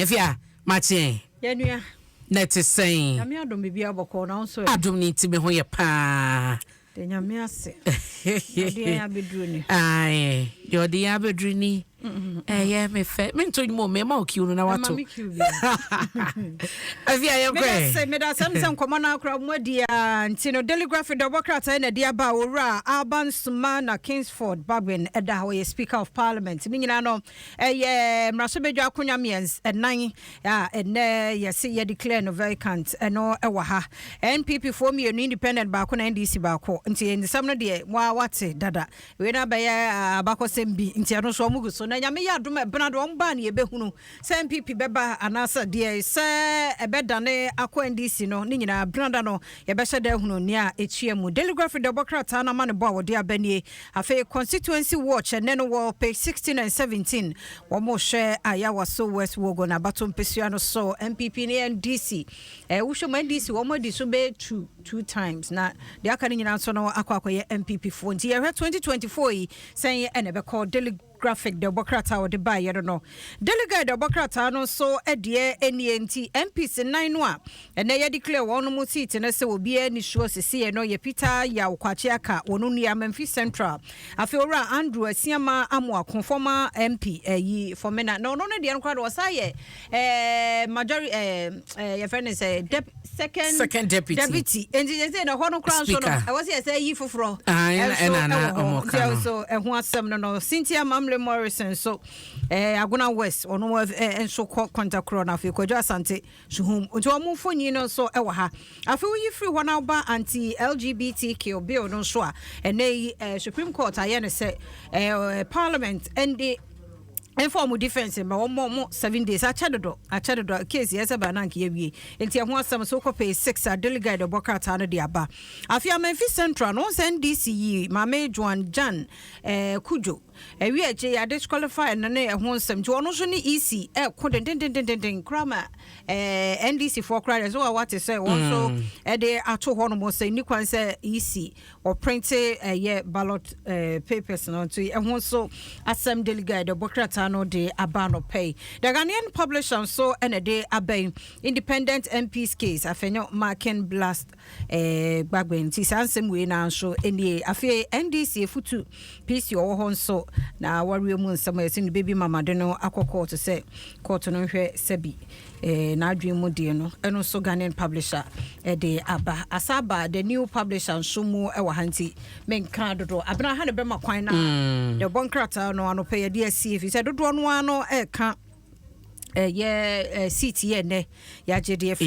Efia, makye. Yɛnua. Na ɛte sɛn? Nyame adom, biribi abɔkɔ na wo nso ɛ? Adom ne nti me ho yɛ paa. De Nyame ase. Ɔde yɛn abɛduru ni. Ae, deɛ ɔde yɛn abɛduru ni. Ɛyɛ me fɛ. Mento nnwom o, mema wo cue no na Ɛma wato. me cue bi. Afia, yɛnkɔ Meda ɛ. se, meda sɛm sɛ nkɔmmɔ no akora mu adi a nti no Daily Graphic de ɔbɔ krataa na ɛde aba a owura Alban Sumana Kingsford Bagbin ɛda hɔ, ɔyɛ Speaker of Parliament. Ne nyinaa no ɛyɛ mmarahyɛbadwa akonnwa mmiɛnsa ɛnan a ɛnɛ yɛse yɛ declare no vacant. Ɛno ɛwɔ ha, NPP foɔ mmienu, independent baako na NDC baako. Nti nsɛm no deɛ wa wate dada, wei no abɛyɛ abakɔsɛm bi. Nti ɛno nso ɔmo gu so na Nyame yɛ adom a ɛbena do ɔmo baa ne yɛbɛhunu sɛ NPP bɛba anaasɛ deɛ sɛ ɛbɛdane akɔ NDC no. Ne nyinaa benada no yɛbɛhyɛ da ahunu nea ɛtua mu. Daily Graphic de ɔbɔ krataa no ama ne bɔ a wɔde aba nie. Afei Constituency Watch ɛnɛ no wɔ page 16 and 17, wɔn hwɛ Ayawaso West Wuogon abato mpesua no so, NPP ne NDC. Wohwɛ mu, NDC wɔn adi so bɛyɛ two times na deɛ aka no nyinaa nso no akɔ akɔyɛ NPP foɔ. Nti yɛhwɛ 2024 yi sɛn ɛna ɛbɛkɔ. Daily Graphic de ɔbɔ krataa a wɔde baeɛ no. Daily Guide de ɔbɔ krataa no nso deɛ nie. Nti MPs nan no a ɛnɛ yɛde clear wɔn mu seat no sɛ obiara ni soɔ sisiɛ no yɛ Peter Yaw Kwakye Aka, wɔn nua Amenfi Central. Afei owura Andrew Asiama Amoako, former MP ɛyi Fomena, na ɔno no deɛ no koraa de ɔsa yɛ majority ɛɛ yɛfrɛ no sɛ second Second deputy. Deputy. Nti yɛ sɛ na hɔ no koraa nso no Speaker. ɛwɔ sɛ yɛsɛ yi foforɔ Ah, ɛnso ɛna na ɛwɔ hɔ. ɔmo Nti ka no. ɛwɔ so ɛho asɛm no, Cynthia Mamle Morrison so Agona West, ɔno nso kɔ kɔntakorɔ no. Afei Kwadwo Asante Suhum, nti ɔmo mfonyin no nso ɛwɔ ha. Afei woyi firi hɔ na woba anti LGBTQ bill no nso a, ɛnɛ yi Supreme Court ayɛ no sɛ Parliament ɛnde ɛmfa ɔmo defence ma wɔn ɔmo 7 days. Akyɛ dodo, akyɛ dodo. Case yɛ sɛ baa nanka yɛwie. Nti ɛho asɛm so wokɔ page 6 a, Daily Guide ɛbɔ krataa no de aba. Afei Amenfi Central no, wɔn sɛ NDC yi Maame Joan Jan Kujo ɛwi akyi yɛ disqualify no ne ɛho nsɛm. Nti ɔno nso ne EC ɛko dendendendenden koraa ma NDC foɔ koraa deɛ so wa wate sɛ wɔn nso ɛde ato hɔ nom sɛ nni kwan sɛ EC ɔprinte ɛyɛ ballot papers no. Nti ɛho nso asɛm Daily Guide ɛbɔ krataa no de aba no pɛi. The Ghanaian Publisher nso ɛna de aba yi, Independent MPs case, Afenyo Markin blast Bagbin. Nti saa nsɛm wei na nso nie. Afei NDC efutu PC ɔwɔ hɔ nso na wareɛ mu nsɛm a yɛsɛ ne baby mamade no akɔ court sɛ court no nhwɛ sɛbi n'adwene mu deɛ no. Ɛno nso Ghanaian Publisher ɛde aba. Asaba The New Publisher nso mu ɛwɔ ha. Nti menka dodoɔ abena ha ne bɛma kwan na yɛbɔ nkrataa no anɔpɛ yɛde asie fi sɛ dodoɔ no ara no ɛɛka ɛyɛ seat yɛ nnɛ yɛagye deɛ fi.